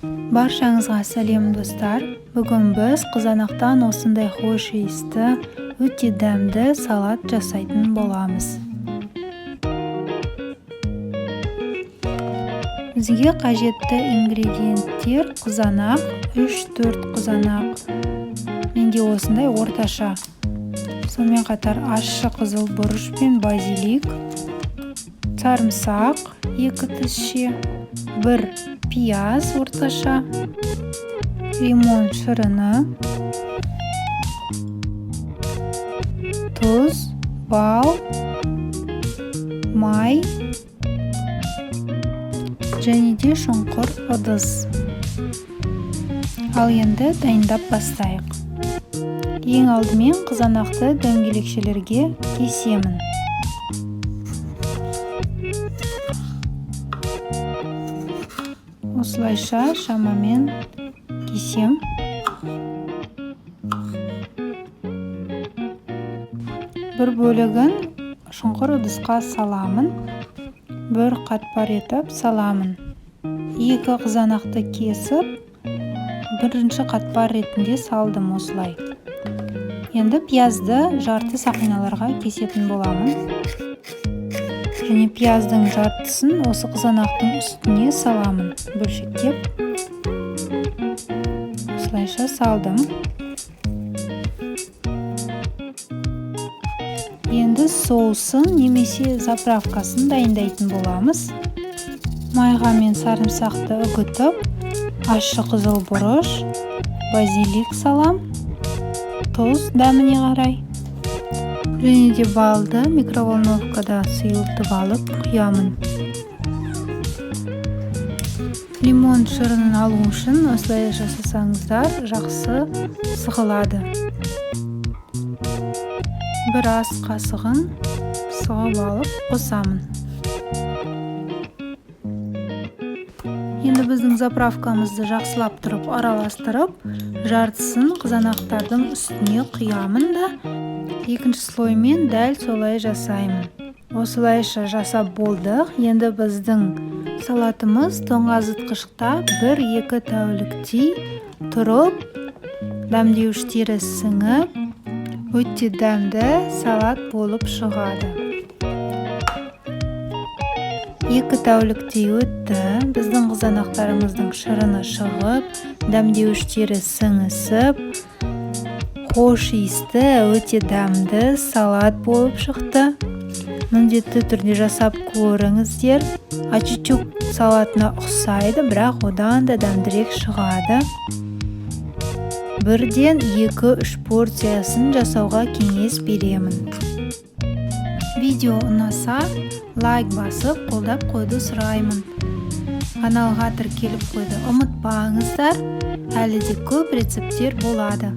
Баршаңызға сәлем, достар! Бүгін біз қызанақтан осындай хош иісті, өте дәмді салат жасайтын боламыз. Бізге қажетті ингредиенттер: қызанақ, 3-4 қызанақ, менде осындай орташа. Сонымен қатар ащы қызыл бұрыш пен базилик, сарымсақ 2 тісше, 1 пияз орташа, лимон шырыны, тұз, бал, май және де шұңқыр ыдыс. Ал енді дайындап бастайық. Ең алдымен қызанақты дөңгелекшелерге кесемін. Осылайша шамамен кесем. Бір бөлігін шұңқыр ыдысқа саламын. Бір қатпар етіп саламын. 2 қызанақты кесіп, бірінші қатпар ретінде салдым осылай. Енді пиязды жарты сақиналарға кесетін боламын. Және пияздың жартысын осы қызанақтың үстіне саламын, бөлшектеп. Осылайша салдым. Енді соусын немесе заправкасын дайындайтын боламыз. Майға мен сарымсақты үгітіп, ащы қызыл бұрыш, базилик салам, тұз дәміне қарай. Және де балды микроволновкада сұйылтып алып құямын. Лимон шырынын алу үшін осылай жасасаңыздар жақсы сығылады. Бір ас қасығын сығып алып қосамын. Енді біздің заправкамызды жақсылап тұрып араластырып, жартысын қызанақтардың үстіне құямын да, екінші слоймен дәл солай жасаймын. Осылайша жасап болдық. Енді біздің салатымыз тоңазытқышта 1-2 тәуліктей тұрып, дәмдеуіштері сіңіп, өте дәмді салат болып шығады. 2 тәуліктей өтті. Біздің қызанақтарымыздың шырыны шығып, дәмдеуіштері сіңісіп, хош иісті, өте дәмді салат болып шықты. Міндетті түрде жасап көріңіздер. Ачичук салатына ұқсайды, бірақ одан да дәмдірек шығады. Бірден 2-3 порциясын жасауға кеңес беремін. Видео ұнаса, лайк басып, қолдап қоюды сұраймын. Каналға тіркеліп қоюды ұмытпаңыздар. Әлі де көп рецепттер болады.